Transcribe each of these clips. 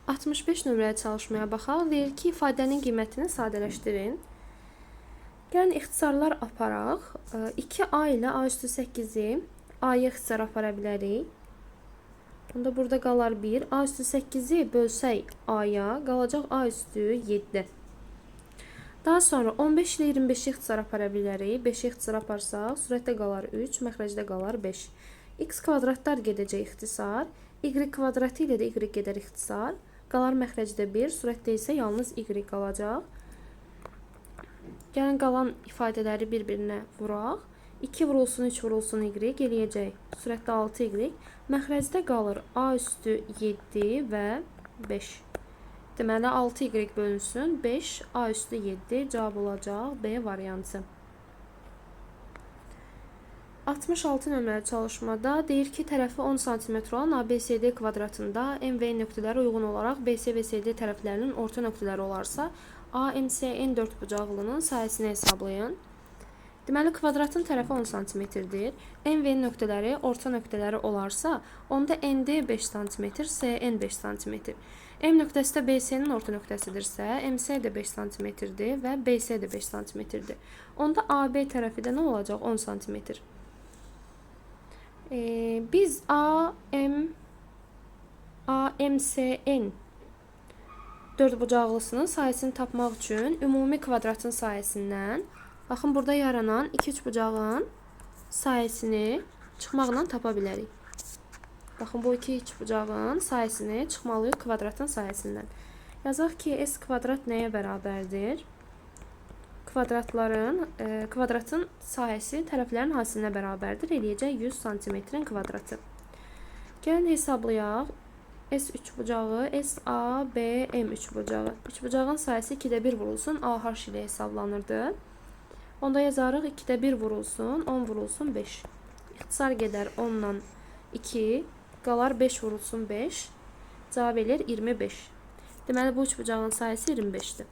65 nömrəli çalışmaya baxaq. Deyir ki, ifadənin qiymətini sadələşdirin. Gəlin ixtisarlar aparaq. 2a ilə a üstü 8-i a-ya ixtisar apara bilərik. Onda burada qalar 1. A üstü 8-i bölsək a-ya, qalacaq a üstü 7. Daha sonra 15 ilə 25-i ixtisar apara bilərik. 5-i ixtisar aparsaq, sürətdə qalar 3, məxrəcdə qalar 5. X kvadratlar gedəcək ixtisar. Y kvadratı ilə də y gedər ixtisar. Qalar məxrəcdə 1, sürətdə isə yalnız y qalacaq. Gəlin qalan ifadələri bir-birinə vuraq. 2 vurulsun 3 vurulsun y eləyəcək. Sürətdə 6y. Məxrəcdə qalır a üstü 7 və 5. Deməli 6y bölünsün 5 a üstü 7 cavab olacaq B variantı. 66 nömrəli çalışmada deyir ki, tərəfi 10 sm olan ABCD kvadratında M və N nöqtələri uyğun olaraq BC və CD tərəflərinin orta nöqtələri olarsa, AMSN dördbucaqlının sahəsini hesablayın. Deməli, kvadratın tərəfi 10 sm-dir. M və N nöqtələri orta nöqtələri olarsa, onda ND 5 sm, SN 5 sm. M nöqtəsi də BC-nin orta nöqtəsidirsə, MC də 5 sm-dir və BC də 5 sm-dir. Onda AB tərəfi də nə olacaq? 10 sm. Biz AMSN dördbucaqlısının sahəsini tapmaq üçün ümumi kvadratın sahəsindən, baxın, burada yaranan iki üçbucağın sahəsini çıxmaqla tapa bilərik. Baxın, bu iki üçbucağın sahəsini çıxmalıyıq kvadratın sahəsindən. Yazaq ki, S kvadrat nəyə bərabərdir? Kvadratın sahəsi tərəflərin hasilinə bərabərdir. Eləyəcək 100 santimetrin kvadratı. Gəlin hesablayaq. S üçbucağı, S, A, B, M üçbucağı. Üçbucağın sahəsi 2-də 1 vurulsun AH ilə hesablanırdı. Onda yazarıq 2-də 1 vurulsun, 10 vurulsun 5. İxtisar gedər 10 ilə 2, qalar 5 vurulsun 5. Cavab eləyir 25. Deməli, bu üçbucağın sahəsi 25-dir.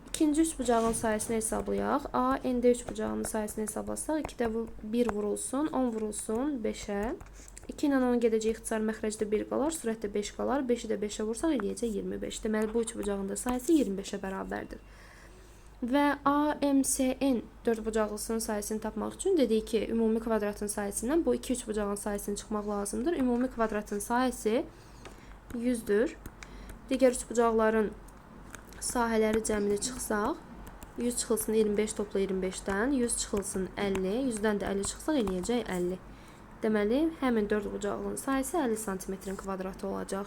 İkinci üçbucağın sahəsini hesablayaq. A, N, D üçbucağının sahəsini hesablasaq, 2-də 1 vurulsun, 10 vurulsun 5-ə. 2 ilə 10 gedəcək ixtisar, məxrəcdə 1 qalar, sürətdə 5 qalar. 5-i də 5-ə vursaq eləyəcək 25. Deməli, bu üçbucağın da sahəsi 25-ə bərabərdir. Və AMSN dördbucaqlısının sahəsini tapmaq üçün dedik ki, ümumi kvadratın sahəsindən bu iki üçbucağın sahəsini çıxmaq lazımdır. Ümumi kvadratın sahəsi 100-dür. Digər üçbucaqların sahələri cəmini çıxsaq, 100 çıxılsın 25 topla 25-dən, 100 çıxılsın 50, 100-dən də 50 çıxsaq eləyəcək 50. Deməli, həmin dördbucaqlının sahəsi 50 santimetrin kvadratı olacaq.